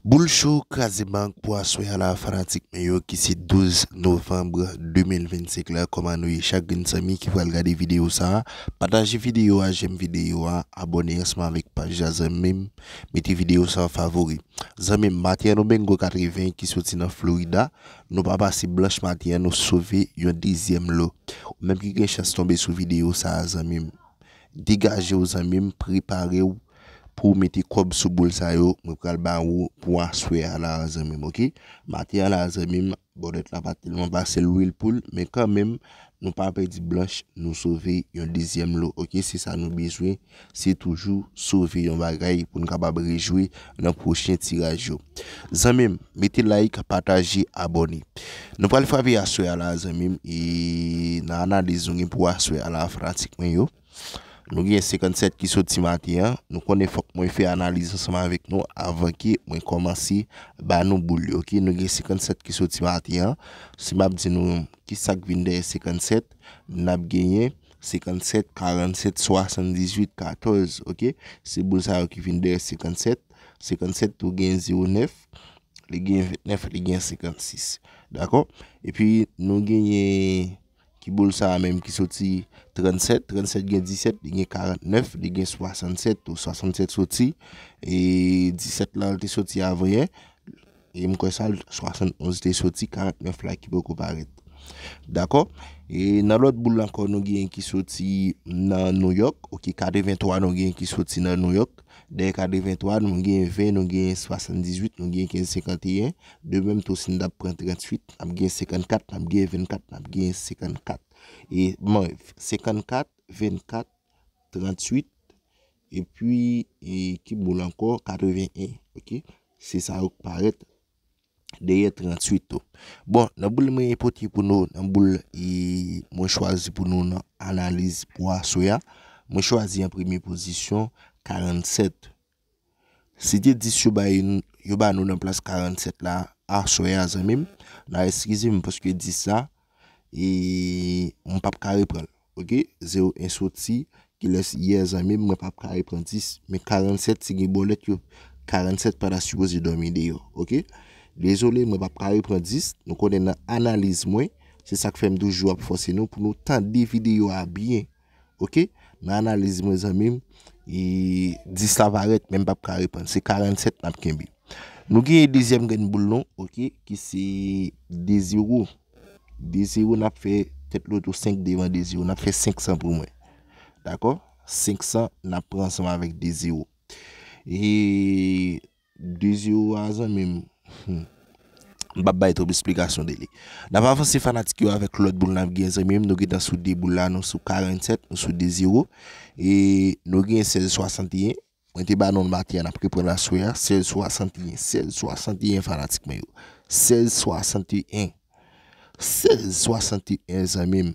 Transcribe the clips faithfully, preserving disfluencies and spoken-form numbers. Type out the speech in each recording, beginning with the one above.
Boul cho kraze bank pou aswè a la, fanatik mwen yo, ki se douz novanm de mil vennsenk la. Kòman nou ye, chak grenn zanmi ki pral gade videyo sa a? Pataje videyo a, jèm videyo a, abòne ansanm avèk paj la, zanmi m, mete videyo sa an favori. Zanmi m, maten an nou bengo katreven ki soti nan Florida. Nou pa pase blanch maten an, nou sove yon dezyèm lo. Ou menm ki gen chans tonbe sou videyo sa a, zanmi m, degaje w, zanmi m, prepare w pou w mete kòb sou boul sa yo mwen pral ba ou pou aswè a la, zanmi m, oke? Maten an la, zanmi m, bòdèt la pa tèlman pase lwil pou l, men kanmenm, nou pa pèdi blanch, nou sove yon dezyèm lo, oke? Se sa nou bezwen, se toujou sove yon bagay pou n kapab rejwi nan pwochen tiraj yo. Zanmi m, mete like, pataje, abòne. Nou pral frape aswè a la, zanmi m, e nan analiz nou gen pou aswè a la, fanatik mwen yo. Nou gen senkannsèt ki soti maten an. Nou konnen fòk mwen fè analiz ansanm avèk nou avan ke mwen kòmanse ba nou boul yo, oke? Nou gen senkannsèt ki soti maten an. Si m ap di nou ki sa k vin dèyè senkannsèt, n ap genyen senkannsèt, karannsèt, swasanndizuit, katòz, oke? Se boul sa yo ki vin dèyè senkannsèt. Senkannsèt tou gen zewo nèf, li gen vennèf, li gen senkannsis. Dakò? Epi nou genyen ki boul sa a menm ki soti trannsèt, trannsèt gen disèt, li gen karantnèf, li gen swasannsèt tou, swasannsèt soti, e disèt la l te soti avanyè, e m kwè sa l swasannonz te soti, karantnèf la ki poko parèt. Dakò? E nan lòt boul la ankò, nou gen ki soti nan Nouyòk, oke, katreventwa nou gen ki soti nan Nouyòk, dèyè katreventwa, nou gen ven, nou gen swasanndizuit, nou gen kenz senkanteyen, de menm tou si n t ap pran tranntuit, n ap gen senkannkat, n ap gen vennkat, n ap gen senkannkat. E, bon, senkannkat, vennkat, tranntuit, epi, e, ki boul ankò, katreven en, oke? Se sa yo k parèt dèyè tranntuit tou. Bon, nan boul mwen pote pou nou, nan boul, e, mwen chwazi pou nou nan analiz pou aswè a, mwen chwazi an premye pozisyon karannsèt. Si te dis yo bay, yo ba nou nan plas karannsèt la, aswè a, zanmi m, n a eskize m paske dis la, e m p ap ka reprann l. Oke? Zewo en soti, kilès yè, zanmi m, mwen p ap ka reprann dis. Men karannsèt, se gen bòlèt yo. Karannsèt pa ta sipoze dòmi deyò. Oke? Dezole, mwen p ap ka reprann dis. Nou konnen nan analiz mwen, se sa k fè m toujou ap fòse nou pou nou tande videyo a byen. Oke? Nan analiz mwen, zanmi m, e dis la parèt, men m p ap ka reprann. Se karannsèt n ap kenbe. Nou gen dezyèm grenn boul nou, oke, ki se de zewo. De zewo, n ap fè tèt loto senk devan de zewo, n ap fè senk san pou mwen. Dakò? Senk san, n ap pran ansanm avèk de zewo. E de zewo a, zanmi m, hmm, m p ap bay twòp esplikasyon de li. N ap avanse, fanatik yo, avèk lòt boul n ap gen, zanmi m. Nou gentan sou de boul la, nou sou karannsèt, nou sou de zewo. E nou gen sèz swasanteyen. Mwen te ba nou l maten an, n ap reprann aswè a. Sèz swasanteyen, sèz swasanteyen, fanatik mwen yo. Sèz swasanteyen. Sèz swasanteyen, zanmi m.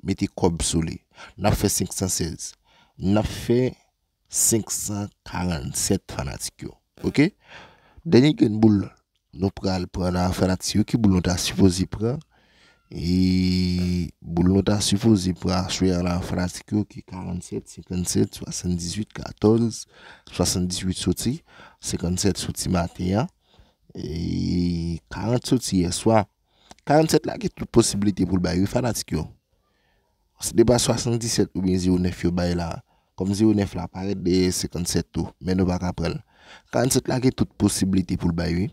Mete kòb sou li. N ap fè senk san sèz. N ap fè senk san karannsèt, fanatik yo. Oke? Dènye grenn boul nou pral pran la, fanatik yo, ki boul nou ta sipoze pran? E boul nou ta sipoze pran aswè a la, fanatik yo, ki karannsèt, senkannsèt, swasanndizwit, katòz, swasanndizwit soti, senkannsèt soti maten an, e karant soti yèswa. Karannsèt la gen tout posiblite pou l bay, wi, fanatik yo. Se te pa swasanndisèt oubyen zewo nèf yo bay la. Kòm zewo nèf la parèt dèyè senkannsèt tou, men nou pa ka pran l. Karannsèt la gen tout posiblite pou l bay, wi.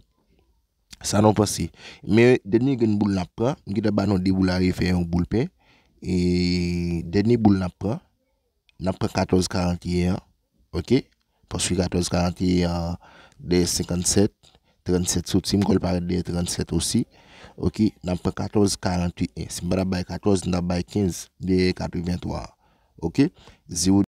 Sa nou panse? Men dènye grenn boul n ap pran, m gentan ba nou de boul a refè yon boul pen. E dènye boul n ap pran, n ap pran katòz karanteyen an, oke? Paske katòz karanteyen an dèyè senkannsèt, trannsèt soti, m kwè l parèt dèyè trannsèt osi. Oke, n ap pran katòz karanteyen. Si m pa t ap bay katòz, m t ap bay kenz dèyè katreventwa an. Oke? Zewo